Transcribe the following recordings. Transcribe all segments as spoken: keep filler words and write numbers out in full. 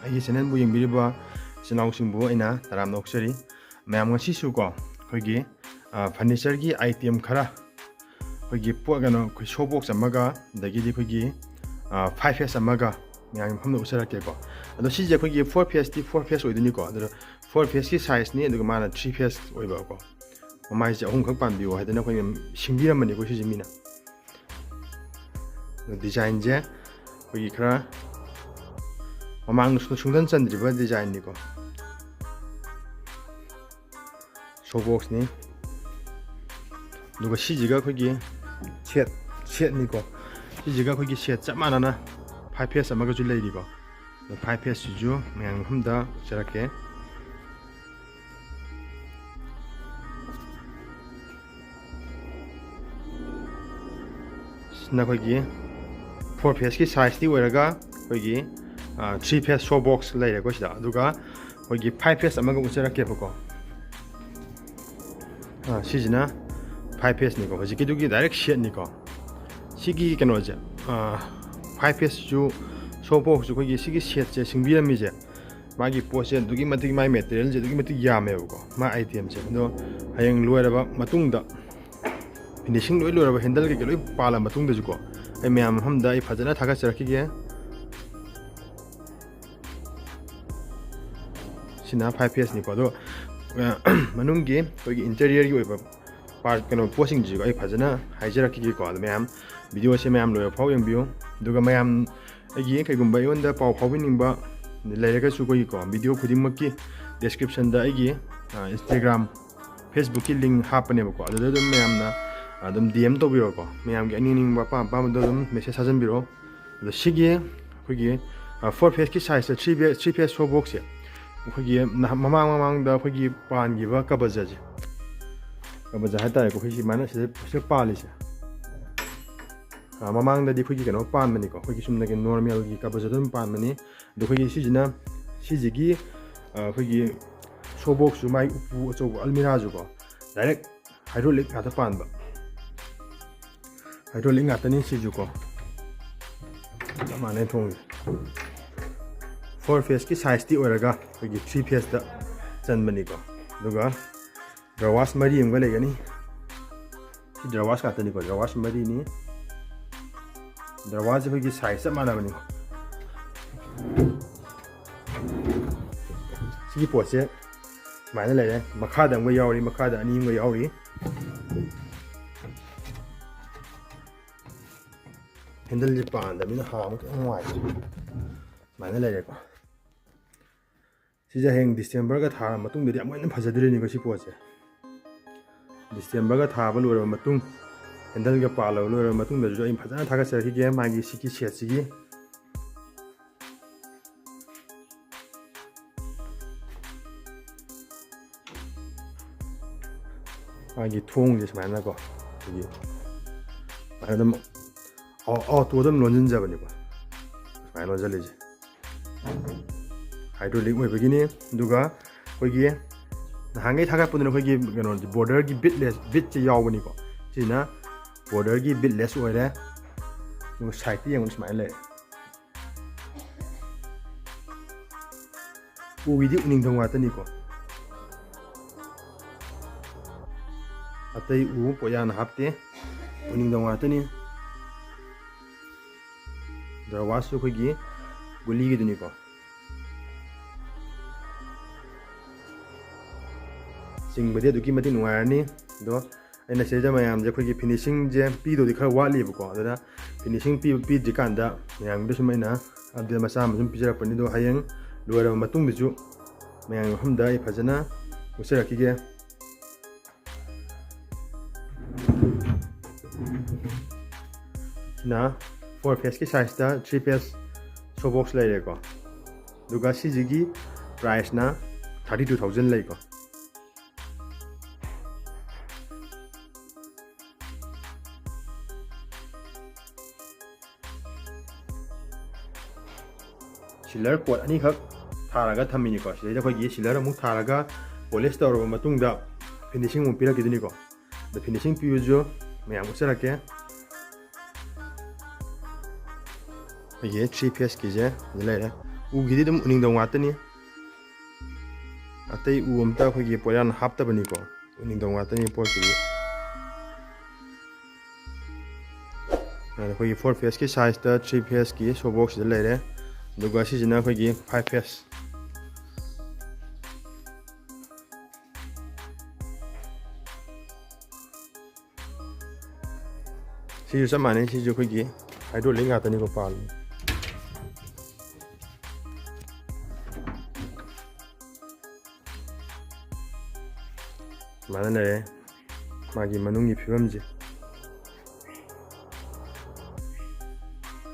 ꯑꯩꯒꯤ ꯆꯦꯅꯦꯜꯕꯨ ꯌꯦꯡꯕꯤꯔꯤꯕ ꯏꯆꯤꯟ ꯏꯅꯥꯎꯁꯤꯡꯕꯨ ꯑꯩꯅ ꯇꯔꯥꯝꯅ ꯑꯣꯛꯆꯔꯤ꯫ ꯃꯌꯥꯝ, ꯉꯁꯤꯁꯨ ꯀꯣ ꯑꯩꯈꯣꯏꯒꯤ ꯐꯔꯅꯤꯆꯔꯒꯤ ꯑꯥꯏꯇꯦꯝ ꯈꯔ, ꯑꯩꯈꯣꯏꯒꯤ ꯄꯣꯠ ꯀꯩꯅꯣ, ꯑꯩꯈꯣꯏ ꯁꯣ ꯕꯣꯛꯁ ꯑꯃꯒ, ꯑꯗꯒꯤꯗꯤ ꯑꯩꯈꯣꯏꯒꯤ ꯐꯥꯏꯚ ꯐꯦꯁ ꯑꯃꯒ ꯃꯌꯥꯝꯒꯤ ꯃꯐꯝꯗ ꯎꯠꯆꯔꯛꯀꯦꯀꯣ꯫ ꯑꯗꯣ ꯁꯤꯁꯦ ꯑꯩꯈꯣꯏꯒꯤ ꯐꯣꯔ ꯐꯦꯁꯇꯤ ꯐꯣꯔ ꯐꯦꯁ ꯑꯣꯏꯗꯣꯏꯅꯤꯀꯣ꯫ ꯑꯗꯨꯗ ꯐꯣꯔ ꯐꯦꯁꯀꯤ ꯁꯥꯏꯖꯅꯤ, ꯑꯗꯨꯒ ꯃꯥꯅ ꯊ꯭ꯔꯤ ꯐꯦꯁ ꯑꯣꯏꯕꯀꯣ꯫ ꯃꯃꯥꯏꯁꯦ ꯑꯍꯨꯝꯈꯛ ꯄꯥꯟꯕꯤꯌꯣ ꯍꯥꯏꯗꯅ ꯑꯩꯈꯣꯏꯅ ꯁꯤꯡꯕꯤꯔꯝꯕꯅꯤꯀꯣ ꯁꯤꯁꯦ ꯃꯤꯅ꯫ ꯑꯗꯣ ꯗꯤꯖꯥꯏꯟꯁꯦ ꯑꯩꯈꯣꯏꯒꯤ ꯈꯔ ꯃꯃꯥꯡꯗ ꯁꯨꯡ-, ꯁꯨꯡꯆꯟ ꯆꯟꯗ꯭ꯔꯤꯕ ꯗꯤꯖꯥꯏꯟꯅꯤꯀꯣ꯫ ꯁꯣ ꯕꯣꯛꯁꯅꯤ꯫ ꯑꯗꯨꯒ ꯁꯤꯁꯤꯒ ꯑꯩꯈꯣꯏꯒꯤ ꯁꯦꯠ, ꯁꯦꯠꯅꯤꯀꯣ꯫ ꯁꯤꯁꯤꯒ ꯑꯩꯈꯣꯏꯒꯤ ꯁꯦꯠ ꯆꯞ ꯃꯥꯟꯅꯅ ꯐꯥꯏꯚ ꯐꯦꯁ ꯑꯃꯒꯁꯨ ꯂꯩꯔꯤꯀꯣ꯫ ꯑꯗꯣ ꯐꯥꯏꯚ ꯐꯦꯁꯁꯤꯁꯨ ꯃꯌꯥꯝꯒꯤ ꯃꯐꯝꯗ ꯎꯠꯆꯔꯛꯀꯦ꯫ ꯁꯤꯅ ꯑꯩꯈꯣꯏꯒꯤ ꯐꯣꯔ ꯐꯦꯁꯀꯤ ꯁꯥꯏꯖꯇꯤ ꯑꯣꯏꯔꯒ ꯑꯩꯈꯣꯏꯒꯤ ꯊ꯭ꯔꯤ ꯐꯦꯁ ꯁꯣ ꯕꯣꯛꯁ ꯂꯩꯔꯦꯀꯣ ꯁꯤꯗ꯫ ꯑꯗꯨꯒ ꯑꯩꯈꯣꯏꯒꯤ ꯐꯥꯏꯚ ꯐꯦꯁ ꯑꯃꯒ ꯎꯠꯆꯔꯛꯀꯦꯕꯀꯣ꯫ ꯑꯥ, ꯁꯤꯁꯤꯅ ꯐꯥꯏꯚ ꯐꯦꯁꯅꯤꯀꯣ, ꯍꯧꯖꯤꯛꯀꯤꯗꯨꯒꯤ ꯗꯥꯏꯔꯦꯛ ꯁꯦꯠꯅꯤꯀꯣ꯫ ꯁꯤꯒꯤ ꯀꯩꯅꯣꯁꯦ, ꯐꯥꯏꯚ ꯐꯦꯁꯁꯨ ꯁꯣ ꯕꯣꯛꯁꯁꯨ ꯑꯩꯈꯣꯏꯒꯤ ꯁꯤꯒꯤ ꯁꯦꯠꯁꯦ ꯁꯤꯡꯕꯤꯔꯝꯃꯤꯁꯦ, ꯃꯥꯒꯤ ꯄꯣꯠꯁꯦ ꯑꯗꯨꯛꯀꯤ ꯃꯇꯤꯛ, ꯃꯥꯒꯤ ꯃꯦꯇꯔꯤꯌꯦꯜꯁꯦ ꯑꯗꯨꯛꯀꯤ ꯃꯇꯤꯛ ꯌꯥꯝꯃꯦꯕꯀꯣ, ꯃꯥ ꯑꯥꯏꯇꯦꯝꯁꯦ꯫ ꯑꯗꯣ ꯍꯌꯦꯡ ꯂꯣꯏꯔꯕ ꯃꯇꯨꯡꯗ, ꯐꯤꯅꯤꯁꯤꯡ ꯂꯣꯏ ꯂꯣꯏꯔꯕ, ꯍꯦꯟꯗꯜ ꯀꯩꯀꯩ ꯂꯣꯏ ꯄꯥꯜꯂ ꯃꯇꯨꯡꯗꯁꯨꯀꯣ, ꯑꯩ ꯃꯌꯥꯝ ꯃꯐꯝꯗ ꯑꯩ ꯐꯖꯅ ꯊꯥꯒꯠꯆꯔꯛꯈꯤꯒꯦ꯫ ꯁꯤꯅ ꯐꯥꯏꯚ ꯐꯦꯁꯅꯤꯀꯣ꯫ ꯑꯗꯣ, ꯑ, ꯃꯅꯨꯡꯒꯤ ꯑꯩꯈꯣꯏꯒꯤ ꯏꯟꯇꯦꯔꯤꯌꯔꯒꯤ ꯑꯣꯏꯕ ꯄꯥꯔꯠ, ꯀꯩꯅꯣ, ꯄꯣꯠꯁꯤꯡꯁꯤꯁꯨ ꯑꯩ ꯐꯖꯅ ꯍꯥꯏꯖꯔꯛꯈꯤꯒꯦꯀꯣ꯫ ꯑꯗꯣ ꯃꯌꯥꯝ, ꯚꯤꯗꯤꯑꯣꯁꯦ ꯃꯌꯥꯝ ꯂꯣꯏꯕ ꯐꯥꯎ ꯌꯦꯡꯕꯤꯌꯨ꯫ ꯑꯗꯨꯒ ꯃꯌꯥꯝ ꯑꯩꯒꯤ ꯀꯩꯒꯨꯝꯕ ꯑꯩꯉꯣꯟꯗ ꯄꯥꯎ ꯐꯥꯎꯕꯤꯅꯤꯡꯕ ꯂꯩꯔꯒꯁꯨ ꯑꯩꯈꯣꯏꯒꯤꯀꯣ, ꯚꯤꯗꯤꯑꯣ ꯈꯨꯗꯤꯡꯃꯛꯀꯤ ꯗꯦꯁꯀ꯭ꯔꯤꯞꯁꯟꯗ ꯑꯩꯒꯤ, ꯑ, ꯏꯟꯁꯇꯥꯒ꯭ꯔꯥꯝ, ꯐꯦꯁꯕꯨꯛꯀꯤ ꯂꯤꯡ ꯍꯥꯞꯄꯅꯦꯕꯀꯣ꯫ ꯑꯗꯨꯗ ꯑꯗꯨꯝ ꯃꯌꯥꯝꯅ ꯑꯗꯨꯝ ꯗꯤ ꯑꯦꯝ ꯇꯧꯕꯤꯔꯣꯀꯣ꯫ ꯃꯌꯥꯝꯒꯤ ꯑꯅꯤꯡ ꯑꯅꯤꯡꯕ ꯑꯄꯥꯝ ꯑꯄꯥꯝꯕꯗꯣ ꯑꯗꯨꯝ ꯃꯦꯁꯦꯖ ꯊꯥꯖꯟꯕꯤꯔꯛꯑꯣ꯫ ꯑꯗꯣ ꯁꯤꯒꯤ ꯑꯩꯈꯣꯏꯒꯤ, ꯑ, ꯐꯣꯔ ꯐꯦꯁꯀꯤ ꯁꯥꯏꯖꯇ ꯊ꯭ꯔꯤ ꯐꯦ-, ꯊ꯭ꯔꯤ ꯐꯦꯁ ꯁꯣ ꯕꯣꯛꯁꯁꯦ ꯑꯩꯈꯣꯏꯒꯤ ꯅꯍꯥꯟ, ꯃꯃꯥꯡ ꯃꯃꯥꯡꯗ ꯑꯩꯈꯣꯏꯒꯤ ꯄꯥꯟꯈꯤꯕ ꯀꯕꯖꯁꯦ, ꯀꯕꯖ ꯍꯥꯏꯇꯥꯔꯦꯀꯣ, ꯑꯩꯈꯣꯏ ꯁꯨꯃꯥꯏꯅ ꯁꯤꯗ, ꯁꯤꯗ ꯄꯥꯜꯂꯤꯁꯦ, ꯑ, ꯃꯃꯥꯡꯗꯗꯤ ꯑꯩꯈꯣꯏꯒꯤ ꯀꯩꯅꯣ ꯄꯥꯟꯕꯅꯤꯀꯣ, ꯑꯩꯈꯣꯏꯒꯤ ꯆꯨꯝꯅꯒꯤ ꯅꯣꯔꯃꯦꯜꯒꯤ ꯀꯕꯖ ꯑꯗꯨꯝ ꯄꯥꯟꯕꯅꯤ꯫ ꯑꯗꯣ ꯑꯩꯈꯣꯏꯒꯤ ꯁꯤꯁꯤꯅ, ꯁꯤꯁꯤꯒꯤ, ꯑ, ꯑꯩꯈꯣꯏꯒꯤ ꯁꯣ ꯕꯣꯛꯁꯁꯨ, ꯃꯥꯒꯤ ꯎꯄꯨ ꯑꯆꯧꯕ ꯑꯜꯃꯤꯔꯥꯁꯨꯀꯣ, ꯗꯥꯏꯔꯦꯛ ꯍꯥꯏꯗ꯭ꯔꯣꯂꯤꯛ ꯉꯥꯛꯇ ꯄꯥꯟꯕ꯫ ꯍꯥꯏꯗ꯭ꯔꯣꯂꯤꯛ ꯉꯥꯛꯇꯅꯤ ꯁꯤꯁꯨꯀꯣ꯫ ꯆꯞ ꯃꯥꯟꯅꯩ ꯊꯣꯡꯁꯦ꯫ four phaseꯀꯤ sizeꯇꯤ ꯑꯣꯏꯔꯒ ꯑꯩꯈꯣꯏꯒꯤ three phaseꯇ ꯆꯟꯕꯅꯤꯀꯣ꯫ ꯑꯗꯨꯒ drawers ꯃꯔꯤ ꯑꯃꯒ ꯂꯩꯒꯅꯤ꯫ ꯁꯤ drawers ꯉꯥꯛꯇꯅꯤꯀꯣ, drawers ꯃꯔꯤꯅꯤ꯫ Drawerꯁꯦ ꯑꯩꯈꯣꯏꯒꯤ size ꯆꯞ ꯃꯥꯟꯅꯕꯅꯤꯀꯣ꯫ ꯁꯤꯒꯤ ꯄꯣꯠꯁꯦ ꯁꯨꯃꯥꯏꯅ ꯂꯩꯔꯦ, ꯃꯈꯥꯗ ꯑꯃꯒ ꯌꯥꯎꯔꯤ, ꯃꯈꯥꯗ ꯑꯅꯤ ꯑꯃꯒ ꯌꯥꯎꯔꯤ꯫ Handleꯁꯦ ꯄꯥꯟꯗꯕꯅꯤꯅ ꯍꯥꯡꯕ ꯈꯤꯇꯪ ꯅꯨꯡꯉꯥꯏꯇꯦ꯫ ꯁꯨꯃꯥꯏꯅ ꯂꯩꯔꯦꯀꯣ꯫ ꯁꯤꯁꯦ ꯍꯌꯦꯡ Decemberꯒ ꯊꯥꯔ ꯃꯇꯨꯡꯗꯗꯤ ꯑꯃꯨꯛ ꯍꯦꯟꯅ ꯐꯖꯗꯣꯏꯅꯤꯀꯣ ꯁꯤ ꯄꯣꯠꯁꯦ꯫ Decemberꯒ ꯊꯥꯕ ꯂꯣꯏꯔꯕ ꯃꯇꯨꯡ, handleꯒ ꯄꯥꯜꯂꯕ ꯂꯣꯏꯔꯕ ꯃꯇꯨꯡꯗꯁꯨ ꯑꯩ ꯐꯖꯅ ꯊꯥꯒꯠꯆꯔꯛꯈꯤꯒꯦ ꯃꯥꯒꯤ ꯁꯤꯒꯤ setꯁꯤꯒꯤ꯫ ꯃꯥꯒꯤ ꯊꯣꯡꯁꯦ ꯁꯨꯃꯥꯏꯅꯀꯣ, ꯑꯩꯈꯣꯏꯒꯤ ꯁꯨꯃꯥꯏꯅ ꯑꯗꯨꯝ ꯑꯣ-, autoꯗ ꯑꯗꯨꯝ ꯂꯣꯟꯁꯤꯟꯖꯕꯅꯤꯀꯣ, ꯁꯨꯃꯥꯏꯅ ꯂꯣꯟꯁꯤꯜꯂꯤꯁꯦ꯫ Hydraulic ꯑꯣꯏꯕꯒꯤꯅꯤ꯫ ꯑꯗꯨꯒ ꯑꯩꯈꯣꯏꯒꯤ ꯅꯍꯥꯟꯈꯩ ꯊꯥꯒꯠꯄꯗꯨꯅ ꯑꯩꯈꯣꯏꯒꯤ ꯀꯩꯅꯣ, borderꯒꯤ bitless, bitꯁꯦ ꯌꯥꯎꯕꯅꯤꯀꯣ꯫ ꯁꯤꯁꯤꯅ borderꯒꯤ bitless ꯑꯣꯏꯔꯦ꯫ ꯑꯗꯨꯒ sideꯇ ꯌꯦꯡꯕꯗ ꯁꯨꯃꯥꯏꯅ ꯂꯩꯔꯦ꯫ ꯎꯒꯤꯗꯤ ꯎꯅꯤꯡꯊꯧ ꯉꯥꯛꯇꯅꯤꯀꯣ꯫ ꯑꯇꯩ ꯎ ꯄꯣꯠꯌꯥꯟ ꯍꯥꯞꯇꯦ, ꯎꯅꯤꯡꯊꯧ ꯉꯥꯛꯇꯅꯤ꯫ Drawerꯁꯨ ꯑꯩꯈꯣꯏꯒꯤ ꯒꯨꯂꯤꯒꯤꯗꯨꯅꯤꯀꯣ꯫ ꯆꯤꯡꯕꯗꯤ ꯑꯗꯨꯛꯀꯤ ꯃꯇꯤꯛ ꯅꯨꯡꯉꯥꯏꯔꯅꯤ꯫ ꯑꯗꯣ ꯑꯩꯅ ꯁꯤꯗꯩꯗ ꯃꯌꯥꯝꯁꯦ ꯑꯩꯈꯣꯏꯒꯤ finishingꯁꯦ ꯄꯤꯗꯧꯗꯤ ꯈꯔ ꯋꯥꯠꯂꯤꯕꯀꯣ, ꯑꯗꯨꯅ finishing ꯄꯤ-, ꯄꯤꯗ꯭ꯔꯤꯀꯥꯟꯗ ꯃꯌꯥꯝꯒꯤꯗ ꯁꯨꯝ ꯑꯩꯅ update ꯃꯆꯥ ꯑꯃ ꯁꯨꯝ ꯄꯤꯖꯔꯛꯄꯅꯤ꯫ ꯑꯗꯣ ꯍꯌꯦꯡ ꯂꯣꯏꯔꯕ ꯃꯇꯨꯡꯗꯁꯨ ꯃꯌꯥꯝꯒꯤ ꯃꯐꯝꯗ ꯑꯩ ꯐꯖꯅ ꯎꯠꯆꯔꯛꯈꯤꯒꯦ꯫ ꯁꯤꯅ four phaseꯀꯤ sizeꯇ three phase shoebox ꯂꯩꯔꯦꯀꯣ꯫ ꯑꯗꯨꯒ ꯁꯤꯁꯤꯒꯤ priceꯅ thirty two thousand ꯂꯩꯀꯣ꯫ Sealer coat ꯑꯅꯤꯈꯛ ꯊꯥꯔꯒ ꯊꯝꯃꯤꯅꯤꯀꯣ꯫ ꯁꯤꯗꯩꯗ ꯑꯩꯈꯣꯏꯒꯤ sealer ꯑꯃꯨꯛ ꯊꯥꯔꯒ polish ꯇꯧꯔꯕ ꯃꯇꯨꯡꯗ finishing ꯑꯃꯨꯛ ꯄꯤꯔꯛꯈꯤꯗꯣꯏꯅꯤꯀꯣ꯫ ꯑꯗ finishing ꯄꯤꯕꯁꯨ ꯃꯌꯥꯝ ꯎꯠꯆꯔꯛꯀꯦ꯫ ꯑꯩꯈꯣꯏꯒꯤ three phaseꯀꯤꯁꯦ ꯑꯗꯨ ꯂꯩꯔꯦ꯫ ꯎꯒꯤꯗꯤ ꯑꯗꯨꯝ ꯎꯅꯤꯡꯊꯧ ꯉꯥꯛꯇꯅꯤ꯫ ꯑꯇꯩ ꯎ ꯑꯝꯇ ꯑꯩꯈꯣꯏꯒꯤ ꯄꯣꯌꯥꯟ ꯍꯥꯞꯇꯕꯅꯤꯀꯣ, ꯎꯅꯤꯡꯊꯧ ꯉꯥꯛꯇꯅꯤ ꯄꯣꯠꯀꯤꯗꯤ꯫ ꯑꯗ ꯑꯩꯈꯣꯏꯒꯤ four phaseꯀꯤ sizeꯇ three phaseꯀꯤ showboxꯁꯤꯗ ꯂꯩꯔꯦ, ꯑꯗꯨꯒ ꯁꯤꯁꯤꯅ ꯑꯩꯈꯣꯏꯒꯤ five phase꯫ ꯁꯤꯁꯨ ꯆꯞ ꯃꯥꯟꯅꯩ, ꯁꯤꯁꯨ ꯑꯩꯈꯣꯏꯒꯤ hydraulic ꯉꯥꯛꯇꯅꯤꯀꯣ ꯄꯥꯜꯂꯤ꯫ ꯁꯨꯃꯥꯏꯅ ꯂꯩꯔꯦ ꯃꯥꯒꯤ ꯃꯅꯨꯡꯒꯤ ꯐꯤꯕꯝꯁꯦ꯫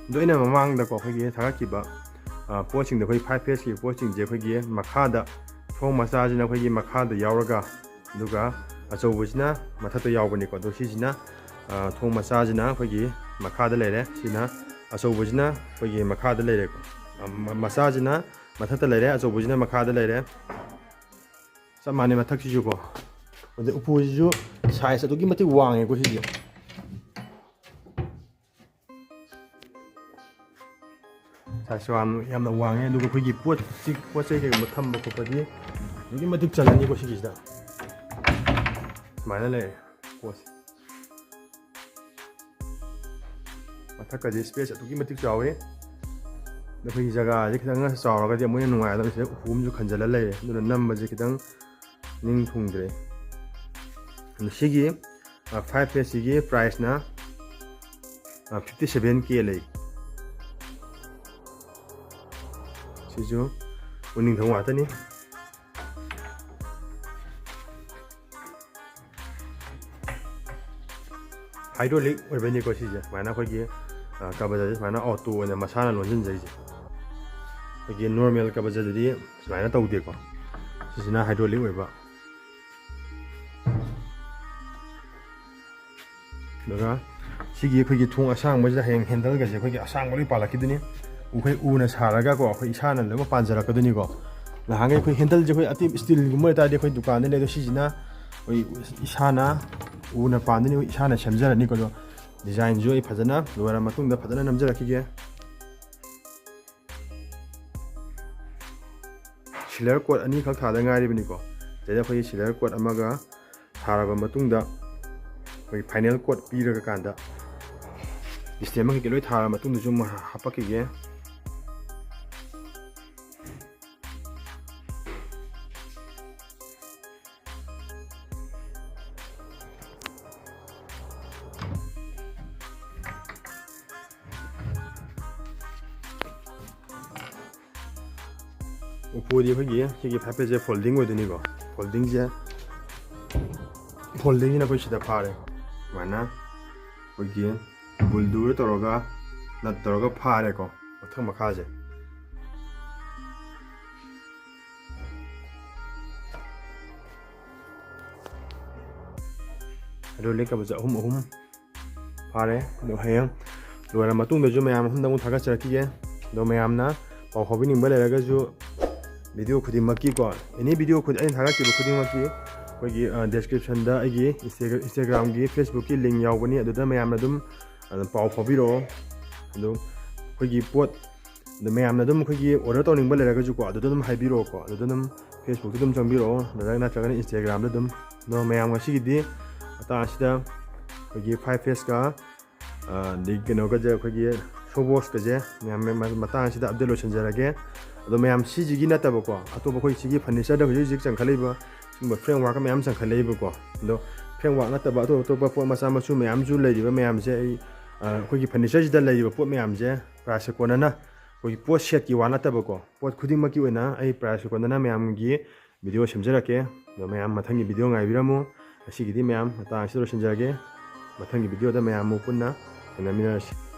ꯑꯗꯣ ꯑꯩꯅ ꯃꯃꯥꯡꯗꯀꯣ ꯑꯩꯈꯣꯏꯒꯤ ꯊꯥꯒꯠꯈꯤꯕ, ꯑ, ꯄꯣꯠꯁꯤꯡꯗꯣ, ꯑꯩꯈꯣꯏ five phaseꯀꯤ ꯄꯣꯠꯁꯤꯡꯁꯦ ꯑꯩꯈꯣꯏꯒꯤ ꯃꯈꯥꯗ, ꯊꯣꯡ ꯃꯆꯥꯁꯤꯅ ꯑꯩꯈꯣꯏꯒꯤ ꯃꯈꯥꯗ ꯌꯥꯎꯔꯒ, ꯑꯗꯨꯒ ꯑꯆꯧꯕꯁꯤꯅ ꯃꯊꯛꯇ ꯌꯥꯎꯕꯅꯤꯀꯣ꯫ ꯑꯗꯣ ꯁꯤꯁꯤꯅ, ꯑ, ꯊꯣꯡ ꯃꯆꯥꯁꯤꯅ ꯑꯩꯈꯣꯏꯒꯤ ꯃꯈꯥꯗ ꯂꯩꯔꯦ, ꯁꯤꯅ ꯑꯆꯧꯕꯁꯤꯅ ꯑꯩꯈꯣꯏꯒꯤ ꯃꯈꯥꯗ ꯂꯩꯔꯦꯀꯣ꯫ ꯑ, ꯃ-, ꯃꯆꯥꯁꯤꯅ ꯃꯊꯛꯇ ꯂꯩꯔꯦ, ꯑꯆꯧꯕꯁꯤꯅ ꯃꯈꯥꯗ ꯂꯩꯔꯦ꯫ ꯆꯞ ꯃꯥꯟꯅꯩ ꯃꯊꯛꯁꯤꯁꯨꯀꯣ꯫ ꯑꯗꯩ ꯎꯄꯨꯁꯤꯁꯨ size ꯑꯗꯨꯛꯀꯤ ꯃꯇꯤꯛ ꯋꯥꯡꯉꯦꯀꯣ ꯁꯤꯁꯦ꯫ Size ꯌꯥꯝ, ꯌꯥꯝꯅ ꯋꯥꯡꯉꯦ꯫ ꯑꯗꯨꯒ ꯑꯩꯈꯣꯏꯒꯤ ꯄꯣꯠ ꯆꯩ, ꯄꯣꯠ ꯆꯩ ꯀꯩꯒꯨꯝꯕ ꯊꯝꯕ ꯈꯣꯠꯄꯗꯤ ꯑꯗꯨꯛꯀꯤ ꯃꯇꯤꯛ ꯆꯜꯂꯅꯤꯀꯣ ꯁꯤꯒꯤꯁꯤꯗ꯫ ꯁꯨꯃꯥꯏꯅ ꯂꯩꯔꯦ ꯄꯣꯠꯁꯦ꯫ ꯃꯊꯛꯀꯁꯦ space ꯑꯗꯨꯛꯀꯤ ꯃꯇꯤꯛ ꯆꯥꯎꯋꯤ꯫ ꯑꯗꯣ ꯑꯩꯈꯣꯏꯒꯤ ꯖꯒꯥꯁꯦ ꯈꯤꯇꯪ ꯆꯥꯎꯔꯒꯗꯤ ꯑꯃꯨꯛ ꯍꯦꯟꯅ ꯅꯨꯡꯉꯥꯏꯒꯗꯕꯅꯤ꯫ ꯁꯤꯗ ꯎꯄꯨ ꯑꯃꯁꯨ ꯈꯟꯖꯜꯂ ꯂꯩꯔꯦ, ꯑꯗꯨꯅ ꯅꯝꯕꯁꯦ ꯈꯤꯇꯪ ꯅꯤꯡ ꯊꯨꯡꯗ꯭ꯔꯦ꯫ ꯑꯗꯣ ꯁꯤꯒꯤ, ꯑ, five phaseꯁꯤꯒꯤ priceꯅ, ꯑ, fifty seven K ꯂꯩ꯫ ꯁꯤꯁꯨ ꯎꯅꯤꯡꯊꯧ ꯉꯥꯛꯇꯅꯤ꯫ Hydraulic ꯑꯣꯏꯕꯩꯅꯤꯀꯣ ꯁꯤꯁꯦ꯫ ꯁꯨꯃꯥꯏꯅ ꯑꯩꯈꯣꯏꯒꯤ, ꯑ, ꯀꯕꯖꯥꯁꯦ ꯁꯨꯃꯥꯏꯅ auto ꯑꯣꯏꯅ ꯃꯁꯥꯅ ꯂꯣꯟꯁꯤꯟꯖꯩꯁꯦ꯫ ꯑꯩꯈꯣꯏꯒꯤ normal ꯀꯕꯖꯥꯗꯗꯤ ꯁꯨꯃꯥꯏꯅ ꯇꯧꯗꯦꯀꯣ꯫ ꯁꯤꯁꯤꯅ hydraulic ꯑꯣꯏꯕ꯫ ꯑꯗꯨꯒ ꯁꯤꯒꯤ ꯑꯩꯈꯣꯏꯒꯤ ꯊꯣꯡ ꯑꯁꯥꯡꯕꯁꯤꯗ ꯍꯌꯦꯡ handleꯒꯁꯦ ꯑꯩꯈꯣꯏꯒꯤ ꯑꯁꯥꯡꯕ ꯂꯣꯏ ꯄꯥꯜꯂꯛꯈꯤꯗꯣꯏꯅꯤ꯫ ꯑꯩꯈꯣꯏ ꯎꯅ ꯁꯥꯔꯒꯀꯣ, ꯑꯩꯈꯣꯏ ꯏꯁꯥꯅ ꯂꯣꯏꯅꯃꯛ ꯄꯥꯟꯖꯔꯛꯀꯗꯣꯏꯅꯤꯀꯣ꯫ ꯅꯍꯥꯟꯈꯩ ꯑꯩꯈꯣꯏ handleꯁꯦ ꯑꯩꯈꯣꯏ ꯑꯇꯩ steelꯒꯨꯝꯕ ꯑꯣꯏꯇꯥꯔꯗꯤ ꯑꯩꯈꯣꯏ ꯗꯨꯀꯥꯟꯗ ꯂꯩ, ꯑꯗꯣ ꯁꯤꯁꯤꯅ ꯑꯩꯈꯣꯏ ꯏꯁꯥꯅ ꯎꯅ ꯄꯥꯟꯗꯣꯏꯅꯤ, ꯑꯩꯈꯣꯏ ꯏꯁꯥꯅ ꯁꯦꯝꯖꯔꯅꯤꯀꯣ꯫ ꯑꯗꯣ designꯁꯨ ꯑꯩ ꯐꯖꯅ ꯂꯣꯏꯔ ꯃꯇꯨꯡꯗ ꯐꯖꯅ ꯅꯝꯖꯔꯛꯈꯤꯒꯦ꯫ ꯁꯤꯂꯔ ꯀꯣꯠ ꯑꯅꯤꯈꯛ ꯊꯥꯗ ꯉꯥꯏꯔꯤꯕꯅꯤꯀꯣ꯫ ꯁꯤꯗꯩꯗ ꯑꯩꯈꯣꯏꯒꯤ ꯁꯤꯂꯔ ꯀꯣꯠ ꯑꯃꯒ ꯊꯥꯔꯕ ꯃꯇꯨꯡꯗ, ꯑꯩꯈꯣꯏꯒꯤ ꯐꯥꯏꯅꯦꯜ ꯀꯣꯠ ꯄꯤꯔꯒ ꯀꯥꯟꯗ, ꯗꯤꯁꯇꯦꯝꯕꯔ ꯀꯩꯀꯩ ꯂꯣꯏ ꯊꯥꯔ ꯃꯇꯨꯡꯗꯁꯨ ꯑꯃꯨꯛ ꯍꯥ-, ꯍꯥꯄꯛꯈꯤꯒꯦ꯫ ꯎꯄꯨꯗꯤ ꯑꯩꯈꯣꯏꯒꯤ ꯁꯤꯒꯤ ꯐꯥꯏꯚ ꯐꯦꯁꯁꯦ ꯐꯣꯜꯗꯤꯡ ꯑꯣꯏꯗꯣꯏꯅꯤꯀꯣ꯫ ꯐꯣꯜꯗꯤꯡꯁꯦ, ꯐꯣꯜꯗꯤꯡꯁꯤꯅ ꯑꯩꯈꯣꯏ ꯁꯤꯗ ꯐꯥꯔꯦ꯫ ꯁꯨꯃꯥꯏꯅ ꯑꯩꯈꯣꯏꯒꯤ ꯕꯨꯜꯗꯨꯒ ꯇꯧꯔꯒ, ꯅꯠ ꯇꯧꯔꯒ ꯐꯥꯔꯦꯀꯣ, ꯃꯊꯛ ꯃꯈꯥꯁꯦ꯫ ꯑꯗꯨ ꯂꯦꯛꯀꯕꯁꯦ ꯑꯍꯨꯝ ꯑꯍꯨꯝ ꯐꯥꯔꯦ꯫ ꯑꯗꯣ ꯍꯌꯦꯡ ꯂꯣꯏꯔ ꯃꯇꯨꯡꯗꯁꯨ ꯃꯌꯥꯝ ꯑꯍꯨꯝꯗ ꯑꯃꯨꯛ ꯊꯥꯒꯠꯆꯔꯛꯈꯤꯒꯦ꯫ ꯑꯗꯣ ꯃꯌꯥꯝꯅ ꯄꯥꯎ ꯐꯥꯎꯕꯤꯅꯤꯡꯕ ꯂꯩꯔꯒꯁꯨ, ꯚꯤꯗꯤꯑꯣ ꯈꯨꯗꯤꯡꯃꯛꯀꯤꯀꯣ, ꯑꯦꯅꯤ ꯚꯤꯗꯤꯑꯣ ꯈꯨꯗꯤ-, ꯑꯩꯅ ꯊꯥꯒꯠꯈꯤꯕ ꯈꯨꯗꯤꯡꯃꯛꯀꯤ ꯑꯩꯈꯣꯏꯒꯤ, ꯑ, ꯗꯦꯁꯀ꯭ꯔꯤꯞꯁꯟꯗ ꯑꯩꯒꯤ ꯏꯟꯁꯇꯥꯒ꯭ꯔꯥꯝꯒꯤ, ꯐꯦꯁꯕꯨꯛꯀꯤ ꯂꯤꯡ ꯌꯥꯎꯕꯅꯤ, ꯑꯗꯨꯗ ꯃꯌꯥꯝꯅ ꯑꯗꯨꯝ, ꯑꯗꯨꯝ ꯄꯥꯎ ꯐꯥꯎꯕꯤꯔꯛꯑꯣ꯫ ꯑꯗꯣ ꯑꯩꯈꯣꯏꯒꯤ ꯄꯣꯠ, ꯑꯗꯣ ꯃꯌꯥꯝꯅ ꯑꯗꯨꯝ ꯑꯩꯈꯣꯏꯒꯤ ꯑꯣꯔꯗꯔ ꯇꯧꯅꯤꯡꯕ ꯂꯩꯔꯒꯁꯨꯀꯣ, ꯑꯗꯨꯗ ꯑꯗꯨꯝ ꯍꯥꯏꯕꯤꯔꯛꯑꯣꯀꯣ, ꯑꯗꯨꯗ ꯑꯗꯨꯝ ꯐꯦꯁꯕꯨꯛꯇ ꯑꯗꯨꯝ ꯆꯪꯕꯤꯔꯛꯑꯣ, ꯅꯠꯇ꯭ꯔꯒ, ꯅꯠꯇ꯭ꯔꯒꯅ ꯏꯟꯁꯇꯥꯒ꯭ꯔꯥꯝꯗ ꯑꯗꯨꯝ꯫ ꯑꯗꯣ ꯃꯌꯥꯝ ꯉꯁꯤꯒꯤꯗꯤ ꯃꯇꯥꯡ ꯑꯁꯤꯗ ꯑꯩꯈꯣꯏꯒꯤ ꯐꯥꯏꯚ ꯐꯦꯁꯀ, ꯑ, ꯑꯗꯩ ꯀꯩꯅꯣꯒꯁꯦ, ꯑꯩꯈꯣꯏꯒꯤ ꯁꯣꯕꯣꯁꯀꯁꯦ ꯃꯌꯥꯝ, ꯃꯌꯥꯝ ꯃꯇꯥꯡ ꯑꯁꯤꯗ ꯑꯞꯗꯦꯠ ꯂꯣꯏꯁꯤꯟꯖꯔꯒꯦ꯫ ꯑꯗꯣ ꯃꯌꯥꯝ ꯁꯤꯁꯤꯒꯤ ꯅꯠꯇꯕꯀꯣ, ꯑꯇꯣꯞꯄ ꯑꯩꯈꯣꯏ ꯁꯤꯒꯤ ꯐꯔꯅꯤꯆꯔꯗ ꯍꯧꯖꯤꯛ ꯍꯧꯖꯤꯛ ꯆꯪꯈꯠꯂꯛꯏꯕ ꯁꯤꯒꯨꯝꯕ ꯐ꯭ꯔꯦꯝꯋꯥꯔꯛꯀ ꯃꯌꯥꯝ ꯆꯪꯈꯠꯂꯛꯏꯕꯀꯣ꯫ ꯑꯗꯣ ꯐ꯭ꯔꯦꯝꯋꯥꯔꯛ ꯅꯠꯇꯕ ꯑꯇꯣꯞ ꯑꯇꯣꯞꯄ ꯄꯣꯠ ꯃꯆꯥ ꯃꯁꯨ ꯃꯌꯥꯝꯁꯨ ꯂꯩꯔꯤꯕ ꯃꯌꯥꯝꯁꯦ ꯑꯩ, ꯑ, ꯑꯩꯈꯣꯏꯒꯤ ꯐꯔꯅꯤꯆꯔꯁꯤꯗ ꯂꯩꯔꯤꯕ ꯄꯣꯠ ꯃꯌꯥꯝꯁꯦ ꯄ꯭ꯔꯥꯏꯁꯀ ꯀꯣꯟꯅꯅ, ꯑꯩꯈꯣꯏꯒꯤ ꯄꯣꯠ ꯁꯦꯠꯀꯤ ꯋꯥ ꯅꯠꯇꯕꯀꯣ, ꯄꯣꯠ ꯈꯨꯗꯤꯡꯃꯛꯀꯤ ꯑꯣꯏꯅ ꯑꯩ ꯄ꯭ꯔꯥꯏꯁꯀ ꯀꯣꯟꯅꯅ ꯃꯌꯥꯝꯒꯤ ꯚꯤꯗꯤꯑꯣ ꯁꯦꯝꯖꯔꯛꯀꯦ꯫ ꯑꯗꯣ ꯃꯌꯥꯝ ꯃꯊꯪꯒꯤ ꯚꯤꯗꯤꯑꯣ ꯉꯥꯏꯕꯤꯔꯝꯃꯨ꯫ ꯉꯁꯤꯒꯤꯗꯤ ꯃꯌꯥꯝ ꯃꯇꯥꯡ ꯑꯁꯤꯗ ꯂꯣꯏꯁꯤꯟꯖꯔꯒꯦ꯫ ꯃꯊꯪꯒꯤ ꯚꯤꯗꯤꯑꯣꯗ ꯃꯌꯥꯝ ꯑꯃꯨꯛ ꯄꯨꯟꯅ ꯊꯦꯡꯅꯃꯤꯟꯅꯔꯁꯤ꯫